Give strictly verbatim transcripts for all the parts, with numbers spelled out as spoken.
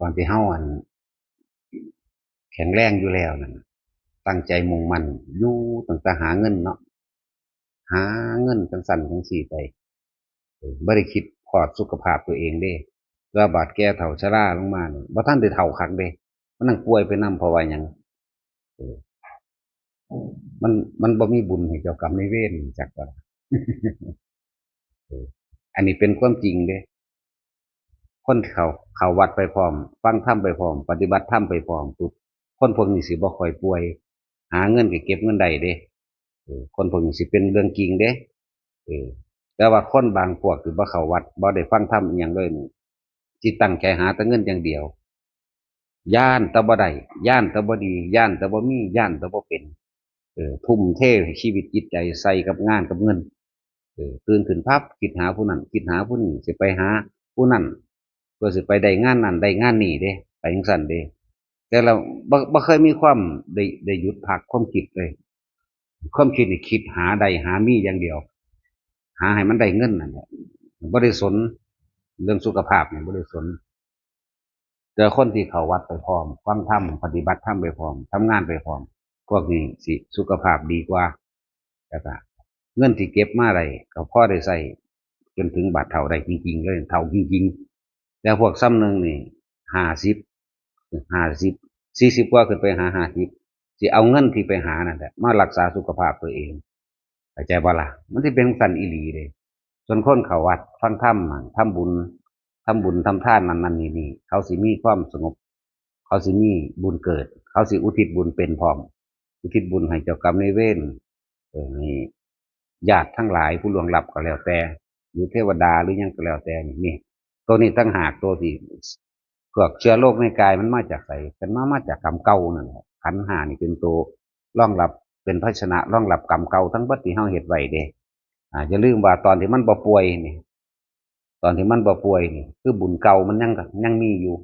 ตอนที่เฮาอัน แข็งแรงอยู่แล้วนั่นน่ะ ตั้งใจมุ่งมั่นอยู่ตั้งแต่หาเงินเนาะ หาเงินจังซั่นจังซี่ไป เออ บ่ได้คิดฮอดสุขภาพตัวเองเด้ แล้วบาดแก่เฒ่าชราลงมานี่ บ่ทันได้เฒ่าคักเด้ มันนั่งป่วยไปนำ เพราะว่าหยัง เออ มัน มันบ่มีบุญให้เจ้ากรรมนายเวร จักว่า เออ อันนี้เป็นความจริงเด้ คนที่เขา เข้าวัดไปพร้อม ฟังธรรมไปพร้อม ปฏิบัติธรรมไปพร้อมปุ๊บ คนพวกนี้สิบ่ค่อยป่วย หาเงินก็เก็บเงินได้เด้ เออ คนพวกนี้สิเป็นเรื่องจริงเด้ เออ แต่ว่าคนบางพวกที่บ่เข้าวัด บ่ได้ฟังธรรมอิหยังเลยนี่ สิตั้งใจหาแต่เงินอย่างเดียว ย้านแต่บ่ได้ ย้านแต่บ่ดี ย้านแต่บ่มี ย้านแต่บ่เป็น เออ ทุ่มเทชีวิตจิตใจใส่กับงานกับเงิน เออ ตื่นขึ้นปั๊บ คิดหาผู้นั้น คิดหาผู้นี้ สิไปหาผู้นั้น เพื่อสิไปได้งานนั้น ได้งานนี้เด้ ไปจังซั่นเด้ แต่เราบ่ บ่เคยมีความได้ ได้หยุดพักความคิดเลย ความคิดนี่คิดหาได้หามีอย่างเดียว หาให้มันได้เงินนั่นแหละ บ่ได้สนเรื่องสุขภาพนี่ บ่ได้สน แต่คนที่เข้าวัดไปพร้อม ฟังธรรม ปฏิบัติธรรมไปพร้อม ทำงานไปพร้อม พวกนี้สิสุขภาพดีกว่า แล้วก็เงินที่เก็บมาได้ก็พอได้ใช้จนถึงบาดเฒ่าได้จริงๆเลย เฒ่าจริงๆ แต่พวกส่ำหนึ่งนี่ ห้าสิบ ห้าสิบ สี่สิบกว่าขึ้นไปหา ห้าสิบ สิเอาเงินที่ไปหานั่นแหละ มารักษาสุขภาพตัวเอง เข้าใจบ่ล่ะ มันสิเป็นจั่งซั้นอีหลีเด้ ส่วนคนเข้าวัดฟังธรรมนั่น ทำบุญ ทำบุญทำทานนั่นนั่นนี่นี่ เขาสิมีความสงบ เขาสิมีบุญเกิด เขาสิอุทิศบุญเป็นพร้อม อุทิศบุญให้เจ้ากรรมนายเวร เออ ให้ญาติทั้งหลายผู้ล่วงลับก็แล้วแต่ หรือเทวดาหรือหยังก็แล้วแต่นี่ นี่ ตัวนี้ต่างหาก ตัวที่พวกเชื้อโรคในกายมันมาจากไส มันมา มาจากกรรมเก่านั่นแหละ ขันธ์ห้านี่เป็นตัวรองรับ เป็นภาชนะรองรับกรรมเก่าทั้งเบิดที่เฮาเฮ็ดไว้เด้ อ่า อย่าลืมว่าตอนที่มันบ่ป่วยนี่ ตอนที่มันบ่ป่วยนี่ คือบุญเก่ามันยัง ยังมีอยู่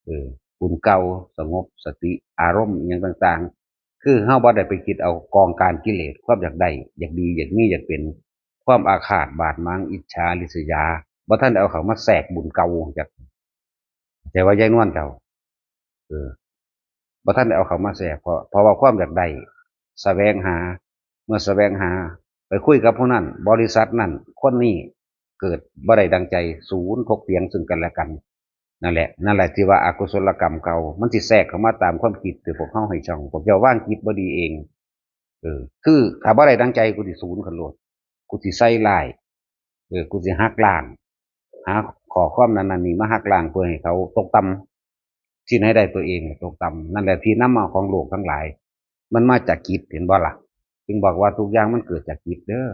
เออ บุญเก่า สงบสติ อารมณ์อิหยังต่างๆ คือเฮาบ่ได้ไปคิดเอากองการกิเลส ความอยากได้ อยากดี อยากมี อยากเป็น ความอาฆาตบาดหมาง อิจฉาริษยา บ่ทันได้เอาเข้ามาแทรกบุญเก่าจัก แต่ว่ายายนวลเจ้า เออ บ่ทันได้เอาเข้ามาแทรก เพราะ เพราะว่าความอยากได้ แสวงหา เมื่อแสวงหา ไปคุยกับผู้นั้น บริษัทนั้น คนนี้ เกิดบ่ได้ดังใจ ศูนย์ ถกเถียงซึ่งกันและกัน นั่นแหละ นั่นแหละที่ว่าอกุศลกรรมเก่า มันสิแทรกเข้ามาตามความคิดที่พวกเฮาให้ช่อง พวกเจ้าวางจิตบ่ดีเอง เออ คือถ้าบ่ได้ดังใจ กูสิศูนย์ขึ้นโลด กูสิใส่ร้าย เออ กูสิหักล้าง หาข้อความนั้นนั่นนี่มาหักล้างเพื่อให้เขาตกต่ำ สิให้ได้ตัวเองตกต่ำ นั่นแหละที่นำมาของโลกทั้งหลาย มันมาจากจิต เห็นบ่ล่ะ จึงบอกว่าทุกอย่างมันเกิดจากจิตเด้อ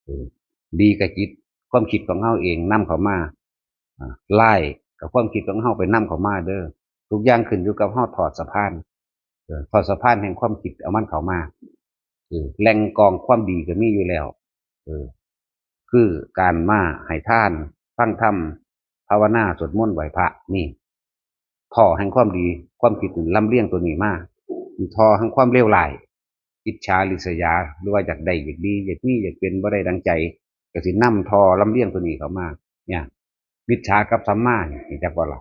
เออ ดีกับจิต ความคิดของเฮาเองนำเข้ามา อ่า ร้ายกับความคิดของเฮาไปนำเข้ามาเด้อ ทุกอย่างขึ้นอยู่กับเฮาถอดสะพาน เออ ถอดสะพานแห่งความคิดเอามันเข้ามา เออ แหล่งกองความดีก็มีอยู่แล้ว เออ คือการมาให้ทาน ฟังธรรม ภาวนา สวดมนต์ ไหว้พระ นี่ ท่อแห่งความดี ความคิดนี่ลำเลียงตัวนี้มา นี่ท่อแห่งความเลวร้าย อิจฉาริษยา หรือว่าอยากได้ อยากดี อยากมี อยากเป็น บ่ได้ดังใจ ก็สินำท่อลำเลียงตัวนี้เข้ามา เนี่ย มิจฉากับสัมมานี่ รู้จักบ่ล่ะ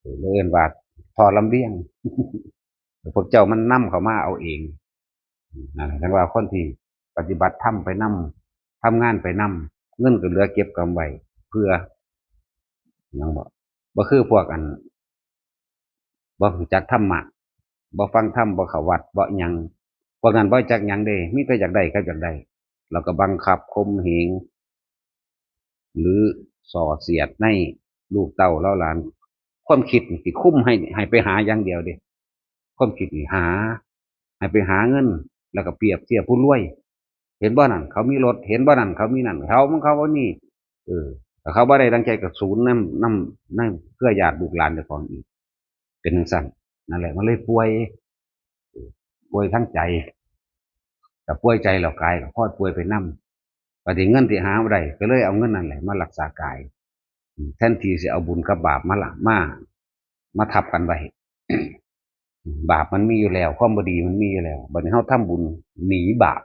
เออ เอิ้นว่าท่อลำเลียง พวกเจ้ามันนำเข้ามาเอาเอง นั่นแหละ จั่งว่าคนที่ปฏิบัติธรรมไปนำ ทำงานไปนำ เงินก็เหลือเก็บกำไว้ เพื่อ หยังบ่ บ่คือพวกอัน บ่รู้จักธรรมะ บ่ฟังธรรม บ่เข้าวัด บ่หยัง พวกนั้นบ่จักหยังเด้ มีแต่อยากได้กับอยากได้ แล้วก็บังคับข่มเหง หรือส่อเสียดในลูกเต้าเหล่าหลาน ความคิดนี่สิคุมให้ ให้ไปหาอย่างเดียวเด้ ความคิดนี่หา ให้ไปหาเงิน แล้วก็เปรียบเทียบผู้รวย เห็นบ่นั่น เขามีรถ เห็นบ่นั่น เขามีนั่น เขามันเขาบ่มี เออ ถ้าเขาบ่ได้ดังใจก็ศูนย์นำ นำ นำเครือญาติลูกหลานเจ้าของอีก เป็นจั่งซั้น นั่นแหละ มันเลยป่วย เออ ป่วยทางใจ แต่ป่วยใจแล้วกายก็พลอยป่วยไปนำ บัดนี้เงินที่หามาได้ ก็เลยเอาเงินนั่นแหละมารักษากาย แทนที่สิเอาบุญกับบาปมาละ มา มาทับกันไว้ บาปมันมีอยู่แล้ว ความบ่ดีมันมีอยู่แล้ว บัดนี้เฮาทำบุญหนีบาป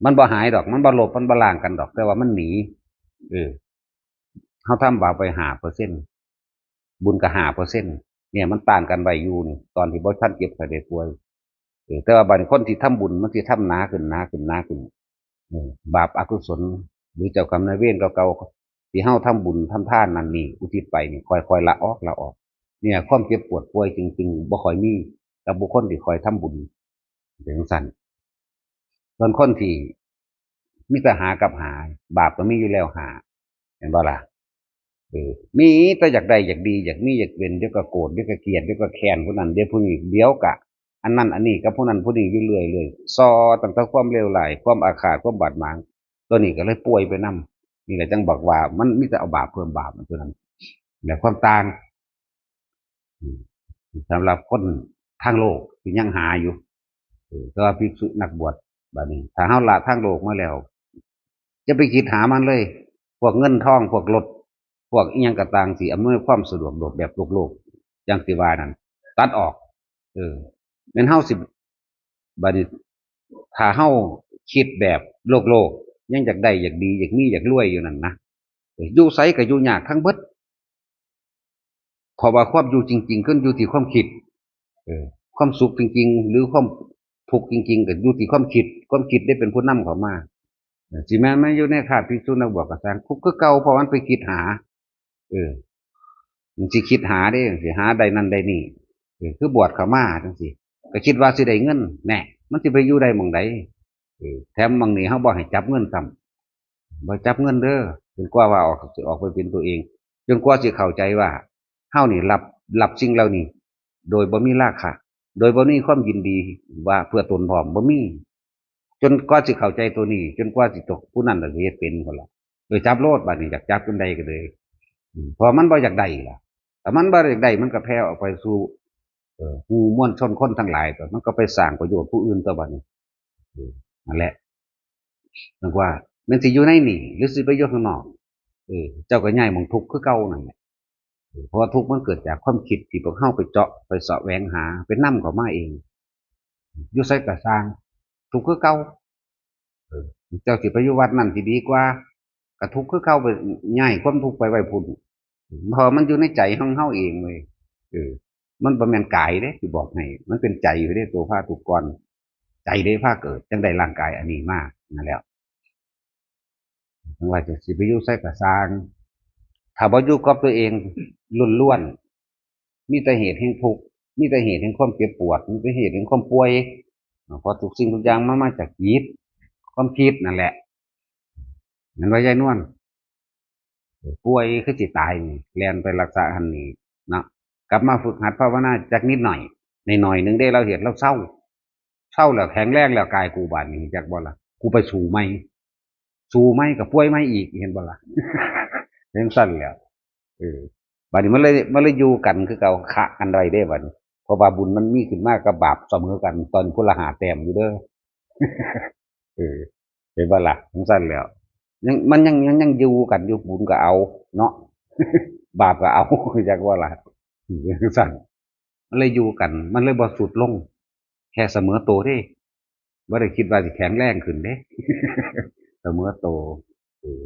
มันบ่หายดอก มันบ่ลบ มันบ่ล้างกันดอก แต่ว่ามันหนี เออ เฮาทำบาปไปห้าเปอร์เซ็นต์ บุญก็ห้าเปอร์เซ็นต์ เนี่ยมันต่างกันไว้อยู่นี่ ตอนที่บ่ทันเจ็บไข้ได้ป่วย เออ แต่ว่าบัดนี้คนที่ทำบุญมันสิทำหนาขึ้น หนาขึ้น หนาขึ้น เออ บาปอกุศล หรือเจ้ากรรมนายเวรเก่าๆ ที่เฮาทำบุญทำทานนั่นนี่ อุทิศไปนี่ ค่อยๆ ละออก ละออก เนี่ย ความเจ็บปวดป่วยจริงๆ บ่ค่อยมีกับบุคคลที่ค่อยทำบุญ เป็นจั่งซั้น ส่วนคนที่มีแต่หากับหา บาปก็มีอยู่แล้วห้า เห็นบ่ล่ะ เออ มีแต่อยากได้อยากดี อยากมีอยากเป็น เดี๋ยวก็โกรธ เดี๋ยวก็เกลียด เดี๋ยวก็แค้นผู้นั้น เดี๋ยวผู้นี้ เดี๋ยวก็อันนั้นอันนี้กับผู้นั้นผู้นี้อยู่เรื่อยๆ ส่อตั้งแต่ความเลวร้าย ความอาฆาต ความบาดหมาง ตัวนี้ก็เลยป่วยไปนำ นี่แหละจั่งบอกว่ามันมีแต่เอาบาปเพิ่มบาป มันตัวนั้น และความต่าง อืม สำหรับคนทางโลกที่ยังหาอยู่ เออ แต่ว่าภิกษุนักบวช บัดนี้ ถ้าเฮาละทางโลกมาแล้ว จะไปคิดหามันเลย พวกเงินทอง พวกรถ พวกอิหยังก็ตางที่อำนวยความสะดวกโลกแบบโลกๆ อย่างที่ว่านั่น ตัดออก เออ แม่นเฮาสิ บัดนี้ ถ้าเฮาคิดแบบโลกๆ ยังอยากได้อยากดี อยากมีอยากรวยอยู่นั่นนะ เออ อยู่ไสก็อยู่ยากทั้งเบิด เพราะว่าความอยู่จริงๆ คืออยู่ที่ความคิด เออ ความสุขจริงๆ หรือความทุกข์จริงๆ ก็อยู่ที่ความคิด ความคิดได้เป็นผู้นำเข้ามา เออ สิแม่นมันอยู่ในคาบภิกษุนักบวชก็ซ่าง ทุกข์คือเก่า เพราะมันไปคิดหา เออ มันสิคิดหาเด้ สิหาได้นั่นได้นี่ เออ คือบวชเข้ามาจั่งซี้ ก็คิดว่าสิได้เงิน แน่ มันสิไปอยู่ได้หม่องใด เออ แถมหม่องนี้เฮาบ่ให้จับเงินซ้ำ บ่จับเงินเด้อ จนกว่าว่าออก สิออกไปเป็นตัวเอง จนกว่าสิเข้าใจว่า เฮานี่รับ รับสิ่งเหล่านี้ โดยบ่มีราคะ โดยบ่มีความยินดีว่าเพื่อตนพร้อม บ่มี จนกว่าสิเข้าใจตัวนี้ จนกว่าสิตก ผู้นั้นน่ะสิเฮ็ดเป็นพุ่นล่ะ โดยจับโลด บัดนี้อยากจับจนใดก็เลย อืม เพราะมันบ่อยากได้ล่ะ แต่มันบ่อยากได้ มันก็แผ่ออกไปสู่ เอ่อ หมู่มวลชนคนทั้งหลาย ตัวมันก็ไปสร้างประโยชน์ผู้อื่นตัวบัดนี้ เออ นั่นแหละ จั่งว่า แม่นสิอยู่ในนี่ หรือสิไปอยู่ข้างนอก เออ เจ้าก็ย้ายหม่องทุกข์คือเก่านั่นแหละ เออ เพราะว่าทุกข์มันเกิดจากความคิดที่พวกเฮาไปเจาะ ไปเสาะแหวงหา ไปนำเข้ามาเอง อยู่ไสก็ซ่าง ทุกข์คือเก่า เออ เจ้าสิไปอยู่วัดนั่นสิดีกว่า ก็ทุกข์คือเก่า ไปย้ายความทุกข์ไปไว้พุ้น เพราะมันอยู่ในใจของเฮาเองเว้ย เออ มันบ่แม่นกายเด้ สิบอกให้ มันเป็นใจอยู่เด้ ตัวพาทุกข์ก่อน ใจเด้พาเกิด จั่งได้ร่างกายอันนี้มา นั่นแหละ จั่งว่าจะสิไปอยู่ไสก็ซ่าง ถ้าบ่อยู่กับตัวเองล้วนๆ มีแต่เหตุแห่งทุกข์ มีแต่เหตุแห่งความเจ็บปวด มีแต่เหตุแห่งความป่วย เพราะทุกสิ่งทุกอย่างมันมาจากจิต ความคิดนั่นแหละ แม่นว่ายายนวล ป่วยคือสิตายนี่ แล่นไปรักษาหั่นนี่เนาะ กลับมาฝึกหัดภาวนาจักนิดหน่อย หน่อยๆ หนึ่งเด้ ลาวเฮ็ดลาวเซา เซาแล้วแข็งแรงแล้วกายกูบาดนี้ จักบ่ล่ะ กูไปสู้ใหม่ สู้ใหม่ก็ป่วยใหม่อีก เห็นบ่ล่ะ จั่งซั้นแหล้ว เออ บัดนี้มันเลย มันเลยอยู่กันคือเก่า คะกันไว้เด้บัดนี้ เพราะว่าบุญมันมีขึ้นมากับบาปเสมอกัน ตอนพุ้นละห้าแต้มอยู่เด้อ เออ เห็นบ่ล่ะ จั่งซั้นแหล้ว ยัง มันยัง ยัง ยังอยู่กันอยู่ บุญก็เอาเนาะ บาปก็เอา จักว่าล่ะ จั่งซั้น มันเลยอยู่กัน มันเลยบ่ทรุดลง แค่เสมอโตเด้ บ่ได้คิดว่าสิแข็งแรงขึ้นเด้ เสมอโต เออ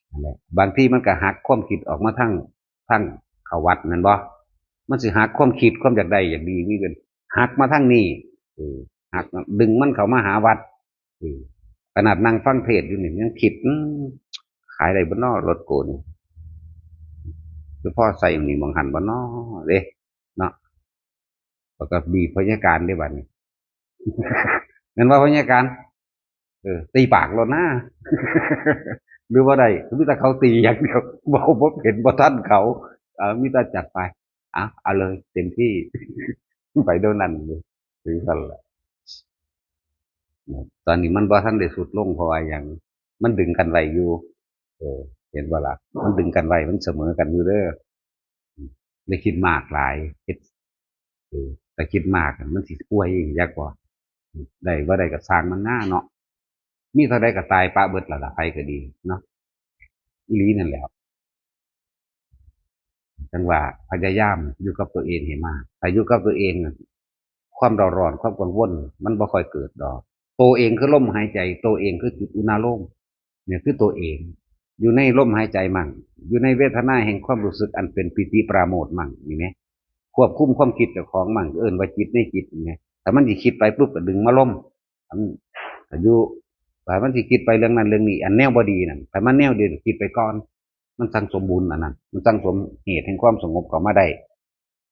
นั่นแหละ บางทีมันก็หักความคิดออกมาทาง ทางเข้าวัดแม่นบ่ มันสิหักความคิด ความอยากได้อยากดี มีเป็นหักมาทางนี้ เออ หักดึงมันเข้ามาหาวัด เออ ขนาดนั่งฟังเทศน์อยู่นี่ยังคิด อืม ขายได้บ่น้อ รถกูนี่ คือพอใส่นี่หม่องหั่นบ่น้อ เด้ เนาะ แล้วก็บีบพญาการเด้บัดนี้ แม่นว่าพญาการ เออ ตีปากโลดนะ หรือว่าได้ มีแต่เขาตีอย่างเดียว เว้าบ่เป็น บ่ทันเขา เออ มีแต่จัดไป อ่ะ เอาเลย เต็มที่ ไปโดนนั่นเลย คือกันแหละ ตอนนี้มันบ่ทันได้ทรุดลง เพราะว่าหยัง มันดึงกันไว้อยู่ เออ เห็นบ่ล่ะ มันดึงกันไว้ มันเสมอกันอยู่เด้อ อย่าคิดมากหลาย เฮ็ด เออ แต่คิดมากอะ มันสิป่วยอีก อยากบ่ ได้บ่ได้ก็ซ่างมันหน้าเนาะ มีเท่าใดก็ตายปะเบิดแล้วล่ะ ไผก็ดีเนาะ อีหลีนั่นแหละ จั่งว่าพยายามอยู่กับตัวเองให้มาก ถ้าอยู่กับตัวเองน่ะ ความเร่าร้อน ความกังวล มันบ่ค่อยเกิดดอก ตัวเองคือลมหายใจ ตัวเองคือจุดอุณาโลม เนี่ยคือตัวเอง อยู่ในลมหายใจมั่ง อยู่ในเวทนาแห่งความรู้สึกอันเป็นปีติปราโมทย์มั่ง นี่ไหม ควบคุมความคิดเจ้าของมั่ง เอิ้นว่าจิตในจิต นี่ไหม ถ้ามันสิคิดไปปุ๊บก็ดึงมาลม อัน อายุ ถ้ามันสิคิดไปเรื่องนั้นเรื่องนี้ อันแนวบ่ดีนั่น ถ้ามันแนวดีก็คิดไปก่อน มันสั่งสมบุญอันนั้น มันสั่งสมเหตุแห่งความสงบเข้ามาได้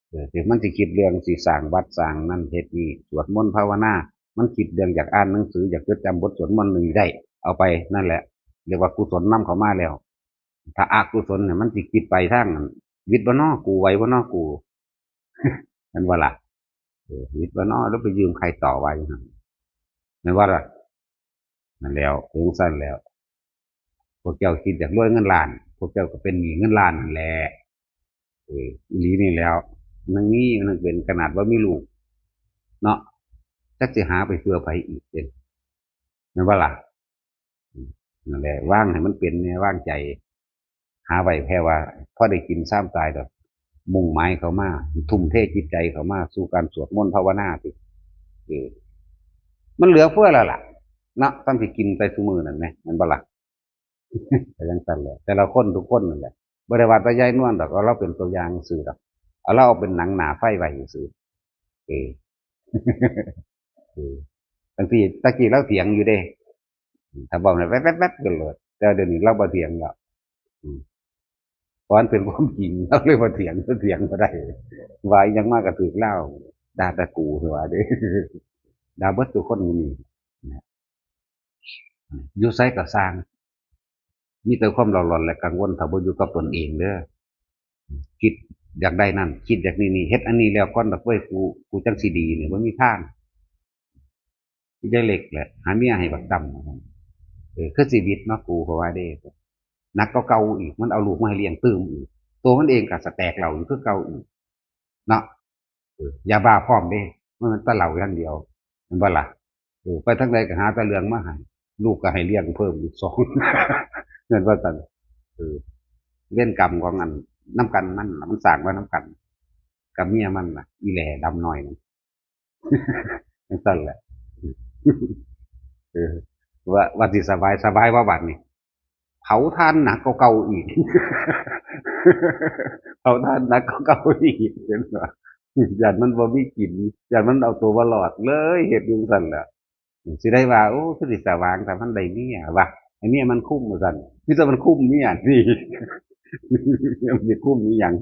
เออ ที่มันสิคิดเรื่องสิสร้างวัดสร้างนั่นเฮ็ดนี่ สวดมนต์ภาวนา มันคิดเรื่องอยากอ่านหนังสือ อยากจดจำบทสวดมนต์หนึ่งได้ เอาไปนั่นแหละ เรียกว่ากุศลนำเข้ามาแล้ว ถ้าอกุศลเนี่ย มันสิคิดไปทางอัน วิตบ่น้อกู ไหวบ่น้อกู นั่นว่าล่ะ เออ วิตบ่น้อ แล้วไปยืมใครต่อไว้หั่น นั่นว่าล่ะ นั่นแล้ว ถึงสั้นแล้ว พวกเจ้าคิดอยากรวยเงินล้าน พวกเจ้าก็เป็นหนี้เงินล้านนั่นแหละ เออ อีหลีนี่แล้ว นั่งมีนั่งเป็น ขนาดว่ามีลูก เนาะ จักสิหาไปเพื่อไผอีกเด้ แม่นบ่ล่ะ อืม นั่นแหละ วางให้มันเป็นแน่ วางใจ หาไว้แค่ว่า พอได้กินซ้ำตายดอก มุ่งหมายเข้ามา ทุ่มเทจิตใจเข้ามาสู่การสวดมนต์ภาวนาติ เออ มันเหลือเฟือแล้วล่ะ เนาะ ตามที่กินไปซุมื้อนั่นแหม แม่นบ่ล่ะ ก็จั่งซั้นแหละ แต่ละคนทุกคนนั่นแหละ บ่ได้ว่าแต่ยายนวลดอก เอาลาวเป็นตัวอย่างซื่อดอก เอาลาวเอาเป็นหนังหน้าไฟไว้ซื่อ เออ เออ บางทีตะกี้ลาวเถียงอยู่เด้ ถ้าเว้าให้แว๊บๆๆ กันโลด แต่เดี๋ยวนี้ลาวบ่เถียงแล้ว อืม เพราะมันเป็นความจริง ลาวเลยบ่เถียง เถียงบ่ได้ ว่าอิหยังมาก็ถืกลาว ด่าแต่กู ว่าเด้ ด่าเบิดทุกคนอยู่นี่ อยู่ไสก็ซ่าง มีแต่ความหลอนๆและกังวล ถ้าบ่อยู่กับตนเองเด้อ คิดอยากได้นั่น คิดอยากนี่นี่ เฮ็ดอันนี้แล้วก่อนดอกเว้ย กู กูจั่งสิดีนี่ บ่มีทาง ยายเล็กแหละ หาเมียให้บักดำ เออ คือชีวิตเนาะกู เพราะว่าเด้ หนักกว่าเก่าอีก มันเอาลูกมาให้เลี้ยงตื่มอีก ตัวมันเองก็สแตกเหล้าอยู่คือเก่าอีก เนาะ เออ ยาบ้าพร้อมเด้ มันเป็นแต่เหล้าอย่างเดียว แม่นบ่ล่ะ เออ ไปทางใดก็หาแต่เรื่องมาให้ ลูกก็ให้เลี้ยงเพิ่มอีกสอง แม่นว่าซั่น เออ เวรกรรมของอัน นำกันมันน่ะ มันสร้างมานำกัน กับเมียมันน่ะ อีแหล่ดำน้อยนั่น จั่งซั้นแหละ เออ ว่า ว่าสิสบาย สบายบ่บัดนี้ เผาถ่านหนักกว่าเก่าอีก เผาถ่านหนักกว่าเก่าอีก เห็นบ่ ย้านมันบ่มีกิน ย้านมันเอาตัวบ่รอด เลยเฮ็ดจั่งซั้นแหละ สิได้ว่า โอ้ คือสิสว่าง ถ้ามันได้เมียว่ะ ให้เมียมันคุมว่าซั่น มีแต่มันคุมเมียนี่ มันสิคุมอีหยัง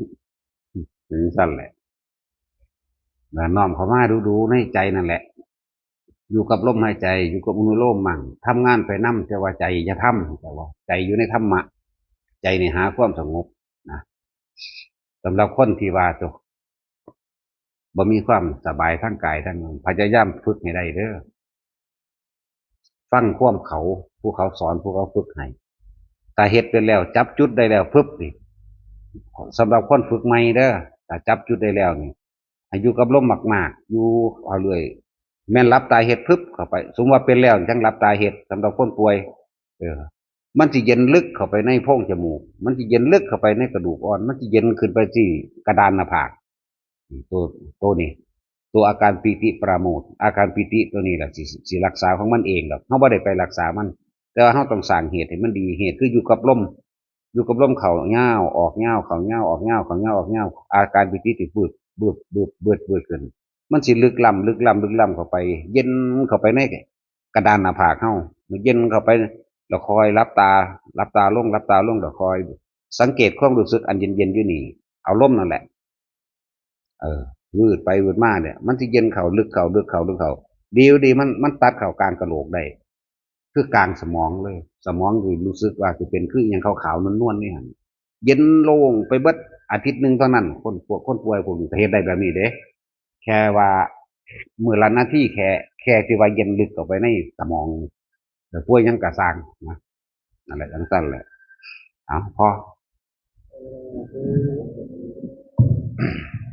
จั่งซั้นแหละ นะ น้อมเข้ามาดูๆในใจนั่นแหละ อยู่กับลมหายใจ อยู่กับอนุโลมมั่ง ทำงานไปนำ แต่ว่าใจอย่าทำ แต่ว่าใจอยู่ในธรรมะ ใจนี่หาความสงบนะ สำหรับคนที่ว่าตัว บ่มีความสบายทางกายทาง พยายามฝึกให้ได้เด้อ ฟังความเขา ผู้เขาสอน ผู้เขาฝึกให้ ถ้าเฮ็ดเป็นแล้ว จับจุดได้แล้ว ปึ๊บนี่ สำหรับคนฝึกใหม่เด้อ ถ้าจับจุดได้แล้วนี่ ให้อยู่กับลมมากๆ อยู่เอาเรื่อย แม่นหลับตาเฮ็ด ปึ๊บ เข้าไป สมมุติว่าเป็นแล้ว จั่งหลับตาเฮ็ด สำหรับคนป่วย เออ มันสิเย็นลึกเข้าไปในโพรงจมูก มันสิเย็นลึกเข้าไปในกระดูกอ่อน มันสิเย็นขึ้นไปที่กระดานหน้าผาก ตัว ตัวนี้ ตัวอาการปีติปราโมทย์ อาการปีติตัวนี้แหละ สิ สิรักษาของมันเองดอก เฮาบ่ได้ไปรักษามัน แต่ว่าเฮาต้องสร้างเหตุให้มันดี เหตุคืออยู่กับลม อยู่กับลมเข้ายาว ออกยาว เข้ายาว ออกยาว เข้ายาว ออกยาว อาการปีติที่บืด บืด บืด บืด บืดขึ้น มันสิลึกล้ำ ลึกล้ำ ลึกล้ำเข้าไป เย็นเข้าไปในกระดานหน้าผากเฮา มันเย็นเข้าไป แล้วค่อยหลับตา หลับตาลง หลับตาลง แล้วค่อยสังเกตความรู้สึกอันเย็นๆอยู่นี่ เอาลมนั่นแหละ เออ วืดไปวืดมาเนี่ย มันสิเย็นเข้า ลึกเข้า ลึกเข้า ลึกเข้า ดีดี มัน มันตัดเข้ากลางกะโหลกได้ คือกลางสมองเลย สมองสิรู้สึกว่าสิเป็นคืออิหยังขาวๆนวลๆนี่หั่น เย็นโล่งไปเบิด อาทิตย์หนึ่งเท่านั้น คนพวก คนป่วยพวกนี้ก็เฮ็ดได้แบบนี้เด้ แค่ว่ามื้อละนาที แค่ แค่ที่ว่าเย็นลึกเข้าไปในสมอง แต่ป่วยหยังก็ซ่างนะ นั่นแหละ จั่งซั้นแหละ เอา พอ